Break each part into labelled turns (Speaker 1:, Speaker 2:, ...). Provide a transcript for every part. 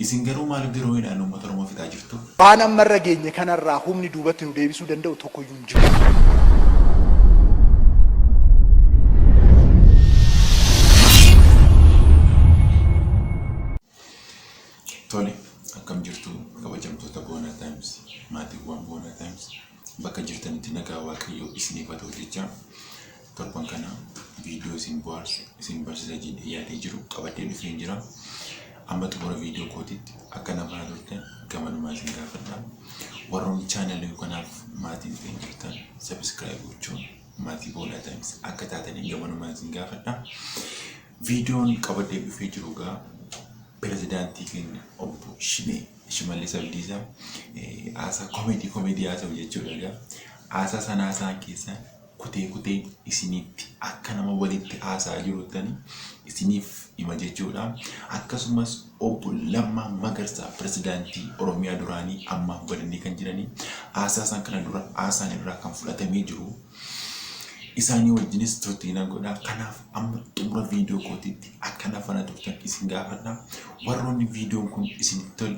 Speaker 1: Isin garuu maaliif dirooniidhaan uummata Oromoo fixaa jirtu?
Speaker 2: Waan amma irra geenye kanarraa humni duubatti nu deebisuu danda'u tokkoyyuu hin jiru.
Speaker 1: Tole, akkam jirtu kabajamtoota Boonaa Times, maatiiwwan Boonaa Times, bakka jirtanitti nagaa Waaqayyoo isiniif haa ta'u jecha torban kana viidiyoo isin bohaarsu, isin barsiisa jedhee yaadee jiru qabadhee dhufeen jira. Amma xumura viidiyoo kootiitti akka na faana turtan gamanumaa isin gaafadha. Warroonni chaanalii kanaaf maatii hin ta'in jirtan sabiskiraayib gochuun maatii Boonaa Times akka taataniin gamanumaa isin gaafadha. Viidiyoon qabadhee dhufee jiru egaa pirezidaantii keenya obbo Shimee Shimallis Abdiisaa haasaa komeedii komeedii haasa'u jechuudha egaa. Haasaa sana haasa'an keessaa kutee kutee isinitti akka nama walitti haasa'aa jiruttani isiniif hima jechuudha. Akkasumas obbo Lammaa Magarsaa pirezidaantii Oromiyaa duraanii ammaaf badanii kan jiranii haasaa isaan kana dura haasaan irraa kan fudhatamee jiru. Isaanii wajjinis turtii nan godha. Kanaaf amma xumura viidiyoo kootiitti akka na faana turtan isin gaafadha. Warroonni viidiyoon kun isinitti tole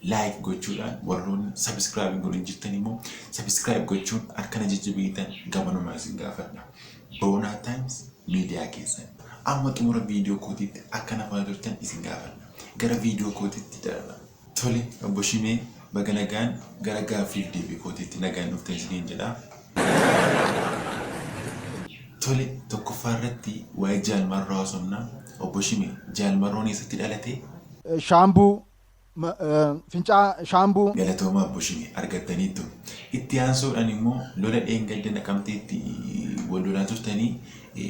Speaker 1: like gochuudhaan warroonni subscribe hin godhin jirtan immoo subscribe gochuun akka na jajjabeessitan gamanumaa isin gaafadha. Boonaa Times miidiyaa keessan. Amma xumura viidiyoo kootiitti akka na faana turtan isin gaafadha. Gara viidiyoo kootiitti darba. Tole obbo Shimee baga nagaan gara gaaffiif deebii kootiitti nagaan dhuftan isiniin jedha. Tole tokkoffaa irratti waa'ee Jaal Marroo haasofna. Obbo Shimee Jaal Marroon eessatti dhalate?
Speaker 2: Shaambuu, Fincaa'aa Shaambuu.
Speaker 1: Galatoomaa Obbo Shimee argattaniittu. Itti aansuudhaan immoo lola dheengadda Naqamteetti wal lolaa turtanii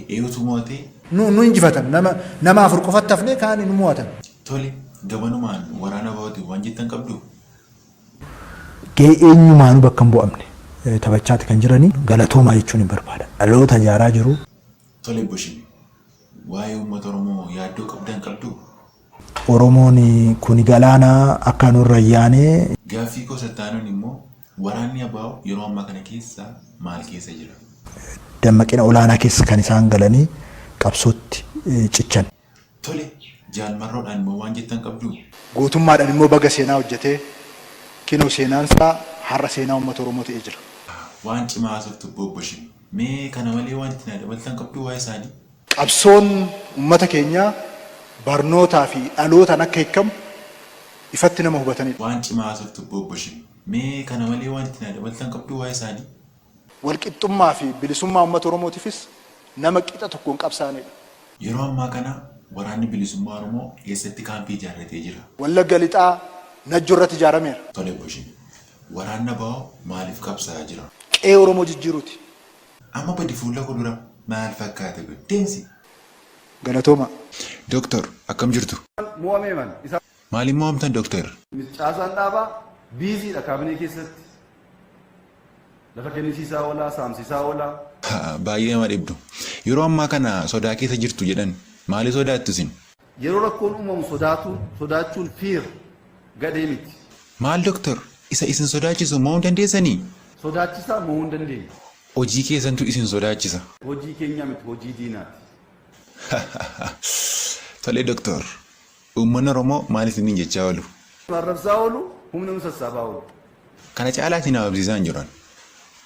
Speaker 1: eenyutu mo'ate?
Speaker 2: Nu nu injifatan. Nama nama afur qofatti hafnee kaan nu mo'atan.
Speaker 1: Tole gamanumaan waraana ABOtiin waan jettan qabduu?
Speaker 3: Gahee eenyumaanuu bakka hin bu'amne taphachaati kan jiranii galatoomaa jechuun hin barbaada. Dhaloota ijaaraa jiru.
Speaker 1: Tole Obbo Shime, waa'ee uummata Oromoo yaaddoo qabdan qabduu?
Speaker 3: Oromoon kuni galaana akka nurra hin yaane.
Speaker 1: Gaaffii koo isa itti aanuun immoo waraanni ABO yeroo ammaa kana keessa maal keessa jira?
Speaker 3: Dammaqina olaanaa keessa kan isaan galanii qabsootti cichan.
Speaker 1: Tole, Jaal Marroodhaan immoo waan jettan qabduu?
Speaker 2: Gootummaadhaan immoo baga seenaa hojjetee kinoo seenaan isaa har'a seenaa uummata Oromoo ta'ee jira.
Speaker 1: Waan cimaa haasoftu obbo Shime. Mee kana malee waan itti naa dabaltan qabduu waa'ee isaanii?
Speaker 2: Qabsoon uummata keenyaa barnootaa fi dhalootaan akka hiikkamu ifatti nama hubatanidha.
Speaker 1: Waan cimaa haasoftu obbo Shime. Mee kana malee waan itti naa dabaltan qabduu waa'ee isaanii?
Speaker 2: Walqixxummaa fi bilisummaa uummata Oromootifis nama qixa tokkoon qabsaa'anidha.
Speaker 1: Yeroo ammaa kana Waraanni Bilisummaa Oromoo eessatti kaampii ijaarratee jira?
Speaker 2: Wallagga Lixaa, Najjo irratti ijaarameera.
Speaker 1: Tole Obbo Shime. Waraanni abo maaliif qabsaa'aa jira?
Speaker 2: Qe'ee Oromoo jijjiiruuti.
Speaker 1: Amma badi fuula koo dura maal fakkaata kun deemsi!
Speaker 2: Galatoomaa.
Speaker 1: Doktar akkam jirtu?
Speaker 4: Mo'amee man isa.
Speaker 1: Maaliin mo'amtan Doktar?
Speaker 4: Caasaan dhaabaa biiziidha kaabinee keessatti. Lafa kennisiisaa oolaa, saamsisaa oolaa.
Speaker 1: Baay'ee nama dhibdu. Yeroo ammaa kana sodaa keessa jirtu jedhan. Maalii sodaattu isin?
Speaker 4: Yeroo rakkoon uumamu sodaatuun, sodaachuun fear, gadhee miti.
Speaker 1: Maal Doktar? Isa isin sodaachisu mo'uu hin dandeessanii?
Speaker 4: Sodaachisaa mo'uu hin dandeenyu.
Speaker 1: Hojii keessantu isin sodaachisa.
Speaker 4: Hojii keenya miti, hojii diinaati.
Speaker 1: Tole Doktar. Uummanni Oromoo maal isiniin jechaa oolu?
Speaker 4: Nu arrabsaa oolu, humna nu sassaabaa oolu.
Speaker 1: Kana caalaa isin haasofsiisaa hin jiru ani.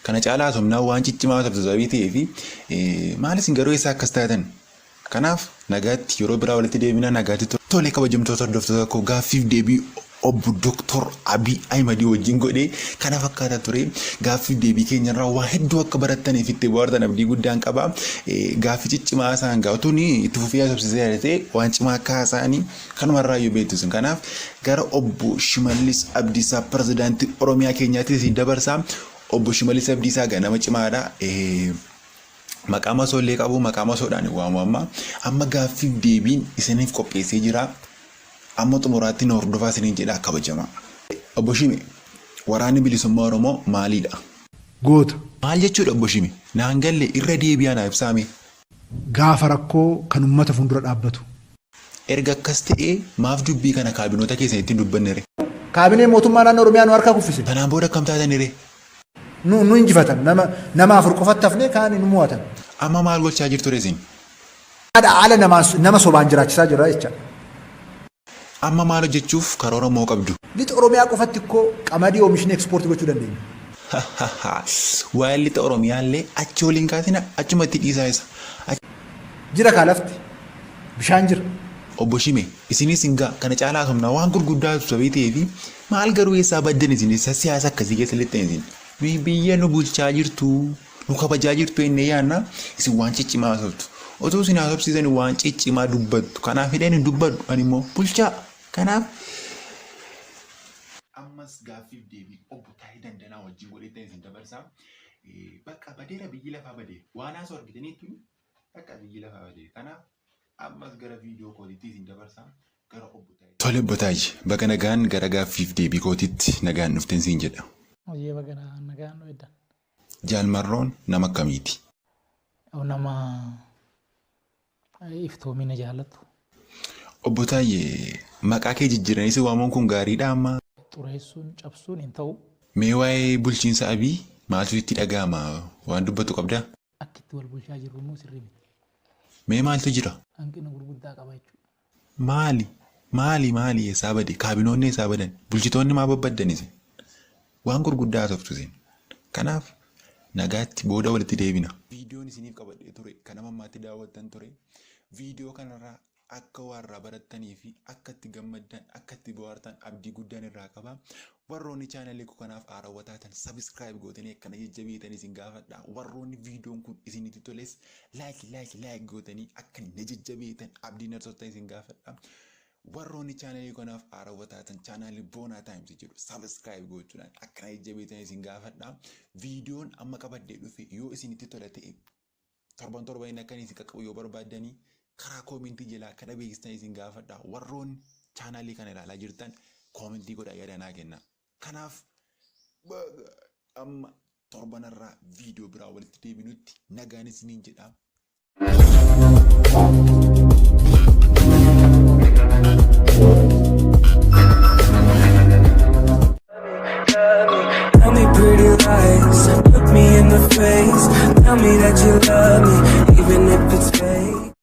Speaker 1: Kana caalaa haasofnaan waan ciccimaa haasoftu sababii ta'eef maal isin garuu eessaa akkas taatan? Kanaaf nagaatti yeroo biraa walitti deebina nagaatti tura. Tole kabajamtoota hordoftoota koo gaaffiif deebii obbo Doktor Abiy Ahimadii wajjin godhe kana fakkaata ture. Gaaffiif deebii keenyarraa waa hedduu akka barattaniif itti bohaartan abdii guddaan qaba. Gaaffii ciccimaa isaan gaa utuun itti fufee haasofsiisee yaadate waan cimaa akka haasa'anii kanumarraa iyyuu beektu isin. Kanaaf gara obbo Shimallis Abdiisaa pirezidaantii Oromiyaa keenyaatti isin dabarsa. Obbo Shimallis Abdiisaa gaa nama cimaadha. Maqaa masoo illee qabu maqaa masoodhaan hin waamu amma. Amma gaaffiif deebiin isiniif qopheessee jira. Amma xumuraatti na hordofaa isiniin jedha kabajamaa. Obbo Shime, Waraanni Bilisummaa Oromoo maaliidha?
Speaker 2: Goota.
Speaker 1: Maal jechuudha Obbo Shime? Naan galle irra deebi'aa naa ibsaa mee.
Speaker 2: Gaafa rakkoo kan ummata fuuldura dhaabbatu.
Speaker 1: Erga akkas ta'ee maaf dubbii kana kaabinoota keessanitti hin dubbanne ree?
Speaker 2: Kaabineen mootummaa naannoo Oromiyaa nu harkaa kuffise.
Speaker 1: Sanaan booda akkam taatani ree?
Speaker 2: Nu nu injifatan. Nama nama afur qofatti hafnee kaan nu mo'atan.
Speaker 1: Amma maal gochaa jirtu ree isin?
Speaker 2: Haadha haala namaan nama sobaan jiraachisaa jirra jecha.
Speaker 1: Amma maal hojjechuuf karoora moo qabdu?
Speaker 3: Lixa Oromiyaa qofatti ikkoo qamadii oomishnee ekspoortii gochuu dandeenya.
Speaker 1: Waa'ee lixa Oromiyaa illee achi waliin kaasina achumatti dhiisaa isa.
Speaker 3: Jira kaa lafti. Bishaan jira.
Speaker 1: Obbo Shime, isinis hin ga'a kana caalaa haasofnaa waan gurguddaa sababii ta'eefi maal garuu eessaa baddan isin eessa siyaasa akkasii keessa lixxan isin. Nuyi biyya nu bulchaa jirtu, nu kabajaa jirtu jennee yaadna isin waan ciccimaa haasoftu. Otuu isin haasofsiisan waan ciccimaa dubbattu. Kanaaf hidheen hin dubbadhu ani immoo bulchaa. Kanaaf ammas gaaffiif deebii obbo Taayee Dandanaa wajjin godheettan isin dabarsaa. Bakka badeera biyyi lafaa badee waan haasoo argitaniittu bakka biyyi lafaa badee. Kanaaf ammas gara viidiyoo kootiitti isin dabarsaa gara obbo Taayee. Tole obbo Taayee, baga nagaan gara gaaffiif deebii kootiitti nagaan dhuften siin jedha.
Speaker 5: Hoyyee baga nagaan nu eddan.
Speaker 1: Jaal Marroon nama akkamiiti?
Speaker 5: Nama iftoomina jaalatu.
Speaker 1: Obbo Taayyee, maqaa kee jijjiiranii si waamuun kun gaariidhaa amma?
Speaker 5: Xureessuun, cabsuun hin ta'u.
Speaker 1: Mee waa'ee bulchiinsa Abiy maaltu sitti dhaga'ama? Waan dubbattu qabdaa?
Speaker 5: Akki itti wal bulchaa jirru immoo sirrii miti.
Speaker 1: Mee maaltu jira?
Speaker 5: Hanqina gurguddaa qaba jechuudha.
Speaker 1: Maali? Maali maali eessaa bade? Kaabinoonni eessaa badan? Bulchitoonni maa babbaddan isin? Waan gurguddaa haasoftu isin. Kanaaf nagaatti booda walitti deebina. Viidiyoon isiniif qabadhee ture kan amma ammaatti daawwattan ture. Viidiyoo kanarraa akka waa irraa barattanii fi akka itti gammaddan akka itti bohaartan abdii guddaan irraa qaba. Warroonni chaanalii koo kanaaf haarawwa taatan subscribe gootanii akkana jajjabeetan isin gaafadha. Warroonni viidiyoon kun isinitti toles like like like gootanii akka na jajjabeetan abdiin arsoota isin gaafadha. Warroonni chaanalii kanaaf haarawwa taatan chaanalii Boonaa Times jedhu subscribe gochuudhaan akkana jajjabeetan isin gaafadha. Viidiyoon amma qabadhee dhufe yoo isinitti tola ta'e torban torbaniin akka inni isin qaqqabu yoo barbaaddanii karaa koomentii jalaa akka dhabeessistan isin gaafadha. Warroonni chaanalii kana ilaalaa jirtan koomentii godhaa yaada naa kenna. Kanaaf amma torbanarraa viidiyoo biraa walitti deebinutti nagaan isiniin jedha.
Speaker 6: Tell me pretty lies, look me in the face. Tell me that you love me, even if it's fake.